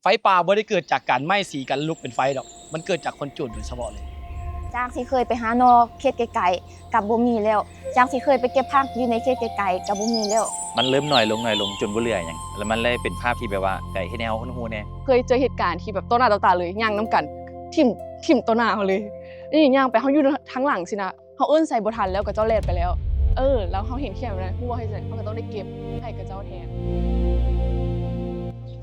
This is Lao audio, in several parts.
ໄຟປ່າບໍ່ໄດ້ເກີດຈາກການໄໝ້ສີກັນລຸກເປັນໄຟດອກ, ມັນເກີດຈາກຄົນຈູດໂດຍສະເພາະເລີຍ. ຈາກທີ່ເຄີຍໄປຫາໜໍ່ເຂດໄກໆ ກໍບໍ່ມີແລ້ວ, ຈາກທີ່ເຄີຍໄປເກັບຜັກຢູ່ໃນເຂດໄກໆ ກໍບໍ່ມີແລ້ວ. ມັນເລີ່ມໜ້ອຍລົງ ໜ້ອຍລົງ ຈົນບໍ່ເຫຼືອຫຍັງ, ແລ້ວມັນເລີຍເປັນພາບທີ່ແບບວ່າ ກໍເຮັດໃຫ້ເຮົາຫົດຫູ່ແດ່. ເຄີຍເຈີເຫດການທີ່ແບບຕໍ່ໜ້າຕໍ່ຕາເລີຍ, ຍ່າງນຳກັນ ຖິ້ມ ຖິ້ມຕໍ່ໜ້າເຮົາເລີຍ. ນີ້ຍ່າງໄປ ເຮົາຢູ່ທາງຫຼັງຊີ້ນະ, ເຮົາເອີ້ນໃສ່ບໍ່ທັນແລ້ວ ເຂົາເຈົ້າແລ່ນໄປແລ້ວ. ເອີ ແລ້ວເຮົາເຫັນເຂດແບບນັ້ນ ຮູ້ວ່າເຮັດຈັ່ງໃດ ເຮົາກໍຕ້ອງໄດ້ເກັບໃຫ້ເຂົາເຈົ້າແທນ.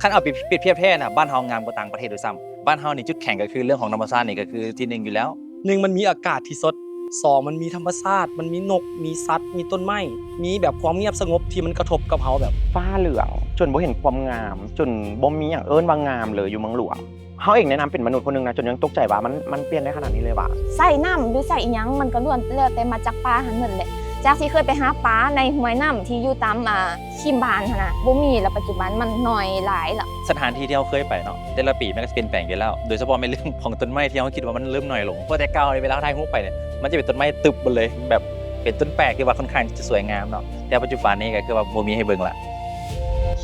ຄັນເອົາໄປປຽບທຽບແທ້ນະ ບ້ານເຮົາງາມກວ່າຕ່າງປະເທດດ້ວຍຊ້ຳ. ບ້ານເຮົານີ້ຈຸດແຂງກໍຄືເລື່ອງຂອງທຳມະຊາດນີ້ ກໍຄືທີໜຶ່ງຢູ່ແລ້ວ. ໜຶ່ງ ມັນມີອາກາດທີ່ສົດ, ສອງ ມັນມີທຳມະຊາດ, ມັນມີນົກ ມີສັດ ມີຕົ້ນໄມ້ ມີແບບຄວາມງຽບສະຫງົບທີ່ມັນກະທົບກັບເຮົາແບບ ຟ້າເຫຼືອງ ຈົນບໍ່ເຫັນຄວາມງາມ, ຈົນບໍ່ມີຫຍັງເອີ້ນວ່າງາມເລີຍຢູ່ເມືອງຫຼວງ. ເຮົາເອງໃນນາມເປັນມະນຸດຄົນໜຶ່ງນະ ຈົນຍັງຕົກໃຈວ່າມັນ ມັນປ່ຽນໄດ້ຂະໜາດນີ້ເລີຍຫວາ? ໃສ່ນ້ຳ ຫຼື ໃສ່ອີ່ຫຍັງ ມັນກໍລ້ວນແລ້ວແຕ່ມາຈາກປ່າຫັ້ນໝົດແຫຼະ. ຈາກທີ່ເຄີຍໄປຫາປາໃນຫ້ວຍນ້ຳທີ່ຢູ່ຕາມ ອ່າ ຄີມບ້ານຫັ້ນນະ ບໍ່ມີລະ, ປັດຈຸບັນມັນໜ້ອຍຫຼາຍລະ. ສະຖານທີ່ທີ່ເຮົາເຄີຍໄປເນາະ ແຕ່ລະປີມັນກໍປ່ຽນແປງໄປແລ້ວ, ໂດຍສະເພາະແມ່ນເລື່ອງຂອງຕົ້ນໄມ້ທີ່ເຮົາຄິດວ່າມັນເລີ່ມໜ້ອຍລົງ. ເພາະແຕ່ເກົ່າເວລາເຮົາຖ່າຍຮູບໄປນີ້ ມັນຈະເປັນຕົ້ນໄມ້ຕຶບໝົດເລີຍ, ແບບເປັນຕົ້ນແປກທີ່ວ່າຄ່ອນຂ້າງຈະສວຍງາມເນາະ. ແຕ່ປັດຈຸບັນນີ້ກໍຄືວ່າບໍ່ມີໃຫ້ເບິ່ງລະ.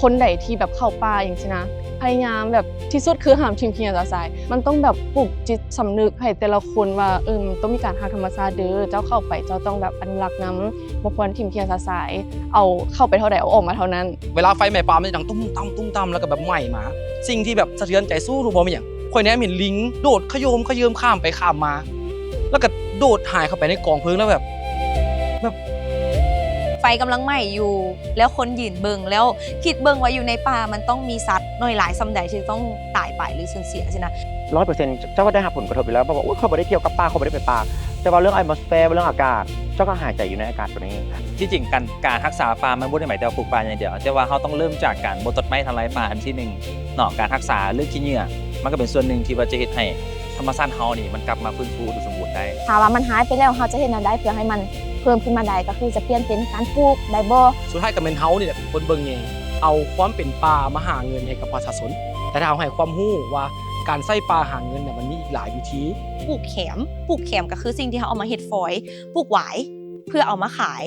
ຄົນໃດທີ່ແບບເຂົ້າປ່າຫຍັງຊີ້ນະ ພະຍາຍາມແບບທີ່ສຸດຄືຫ້າມຖິ້ມຂີ້ຫຍ້າຊະຊາຍ. ມັນຕ້ອງແບບປູກຈິດສຳນຶກໃຫ້ແຕ່ລະຄົນວ່າ ເອີ ມັນຕ້ອງມີການຮັກທຳມະຊາດເດີ, ເຈົ້າເຂົ້າໄປເຈົ້າຕ້ອງແບບອະນຸລັກນຳ, ບໍ່ຄວນຖິ້ມຂີ້ຫຍ້າຊະຊາຍ, ເອົາເຂົ້າໄປເທົ່າໃດເອົາອອກມາເທົ່ານັ້ນ. ເວລາໄຟໄໝ້ປ່າມັນຈະດັງຕຸ້ມຕຳ ຕຸ້ມຕຳ ແລ້ວກໍແບບໄໝ້ມາ. ສິ່ງທີ່ແບບສະເທືອນໃຈສຸດຮູ້ບໍ່ແມ່ນຫຍັງ? ຂ້ອຍແນມເຫັນລິງໂດດຂະໂຍມຂະເຢິມຂ້າມໄປຂ້າມມາ ແລ້ວກໍໂດດຫາຍເຂົ້າໄປໃນກອງເພີງ ແລ້ວແບບ ແບບ ໄຟກຳລັງໄໝ້ຢູ່ ແລ້ວຄົນຢືນເບິ່ງ, ແລ້ວຄິດເບິ່ງວ່າຢູ່ໃນປ່າມັນຕ້ອງມີສັດໜ້ອຍຫຼາຍສ່ຳໃດທີ່ຕ້ອງຕາຍໄປ ຫຼື ສູນເສຍຊີ້ນະ. ຮ້ອຍເປີເຊັນ ເຈົ້າກໍໄດ້ຮັບຜົນກະທົບຢູ່ແລ້ວ, ເພາະວ່າ ໂອ້ຍ ຂ້ອຍບໍ່ໄດ້ທ່ຽວກັບປ່າ, ຂ້ອຍບໍ່ໄດ້ໄປປ່າ, ແຕ່ວ່າເລື່ອງ atmosphere ເລື່ອງອາກາດ ເຈົ້າກໍຫາຍໃຈຢູ່ໃນອາກາດຕົວນີ້. ທີ່ຈິງການ ການຮັກສາປ່າມັນບໍ່ໄດ້ໝາຍແຕ່ວ່າປູກປ່າຢ່າງດຽວ, ແຕ່ວ່າເຮົາຕ້ອງເລີ່ມຈາກການບໍ່ຕັດໄມ້ທຳລາຍປ່າ ອັນທີໜຶ່ງເນາະ, ການຮັກສາເລື່ອງຂີ້ເຫຍື້ອ ມັນກໍເປັນສ່ວນໜຶ່ງທີ່ວ່າຈະເຮັດໃຫ້ ທຳມະຊາດເຮົານີ້ມັນກັບມາຟື້ນຟູອຸດົມສົມບູນໄດ້. ຖ້າວ່າມັນຫາຍໄປແລ້ວ ເຮົາຈະເຮັດແນວໃດເພື່ອໃຫ້ມັນເພີ່ມຂຶ້ນມາໄດ້? ກໍຄືຈະປ່ຽນເປັນການປູກໄດ້ບໍ່? ສຸດທ້າຍກໍແມ່ນເຮົານີ້ແຫຼະເປັນຄົນເບິ່ງແຍງ ເອົາຄວາມເປັນປ່າມາຫາເງິນໃຫ້ກັບປະຊາຊົນ. ແຕ່ຖ້າເຮົາໃຫ້ຄວາມຮູ້ວ່າການໃຊ້ປ່າຫາເງິນນະ ມັນມີອີກຫຼາຍວິທີ. ປູກແຂມ, ປູກແຂມກໍຄືສິ່ງທີ່ເຮົາເອົາມາເຮັດຟອຍ, ປູກຫວາຍ ເພື່ອເອົາມາຂາຍ,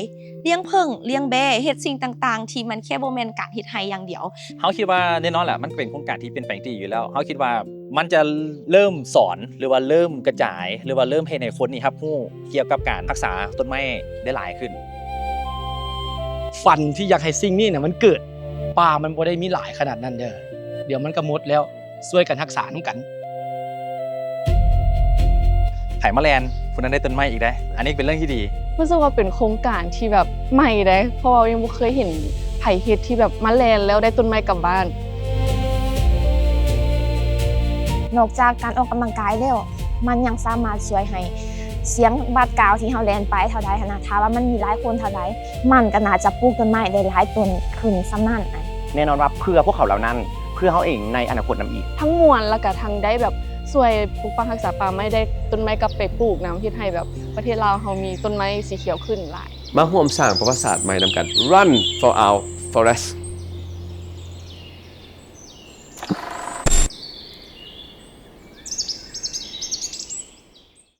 ລ້ຽງເຜິ້ງ, ລ້ຽງແບ້, ເຮັດສິ່ງຕ່າງໆທີ່ມັນແຄ່ບໍ່ແມ່ນການເຮັດໄຮ່ຢ່າງດຽວ. ເຮົາຄິດວ່າແນ່ນອນແຫຼະ ມັນເປັນໂຄງການທີ່ປ່ຽນແປງທີ່ດີຢູ່ແລ້ວ. ເຮົາຄິດວ່າມັນຈະເລີ່ມສອນ ຫຼືວ່າເລີ່ມກະຈາຍ ຫຼືວ່າເລີ່ມເຮັດໃຫ້ຄົນນີ້ຮັບຮູ້ກ່ຽວກັບການຮັກສາຕົ້ນໄມ້ໄດ້ຫຼາຍຂຶ້ນ. ຝັນທີ່ຢາກໃຫ້ສິ່ງນີ້ນະມັນເກີດ, ປ່າມັນບໍ່ໄດ້ມີຫຼາຍຂະໜາດນັ້ນເດີ, ດຽວມັນກໍໝົດແລ້ວ. ຊ່ວຍກັນຮັກສານຳກັນ. ໃຜມາແລ່ນ ຜູ້ນັ້ນໄດ້ຕົ້ນໄມ້ອີກເດ້. ອັນນີ້ເປັນເລື່ອງທີ່ດີ. ຮູ້ສຶກວ່າເປັນໂຄງການທີ່ແບບໃໝ່ເດ້, ເພາະວ່າຍັງບໍ່ເຄີຍເຫັນໃຜເຮັດທີ່ແບບມາແລ່ນແລ້ວໄດ້ຕົ້ນໄມ້ກັບບ້ານ. ນອກຈາກການອອກກຳລັງກາຍແລ້ວ, ມັນຍັງສາມາດຊ່ວຍໃຫ້ສຽງບາດກ້າວທີ່ເຮົາແລ່ນໄປເທົ່າໃດຫັ້ນນະ, ຖ້າວ່າມັນມີຫຼາຍຄົນເທົ່າໃດ, ມັນກໍໜ້າຈະປູກຕົ້ນໄມ້ໄດ້ຫຼາຍຕົ້ນຂຶ້ນສ່ຳນັ້ນ. ແນ່ນອນວ່າເພື່ອພວກເຂົາເຫຼົ່ານັ້ນ, ເພື່ອເຮົາເອງໃນອະນາຄົດນຳອີກ. ທັງມ່ວນ ແລ້ວກະທັງໄດ້ແບບຊ່ວຍປົກປັກຮັກສາປ່າໄມ້, ໄດ້ຕົ້ນໄມ້ກັບໄປປູກນຳ, ເຮັດໃຫ້ແບບປະເທດລາວເຮົາມີຕົ້ນໄມ້ສີຂຽວຂຶ້ນຫຼາຍ. ມາຮ່ວມສ້າງປະຫວັດສາດໃໝ່ນຳກັນ. Run for our forest.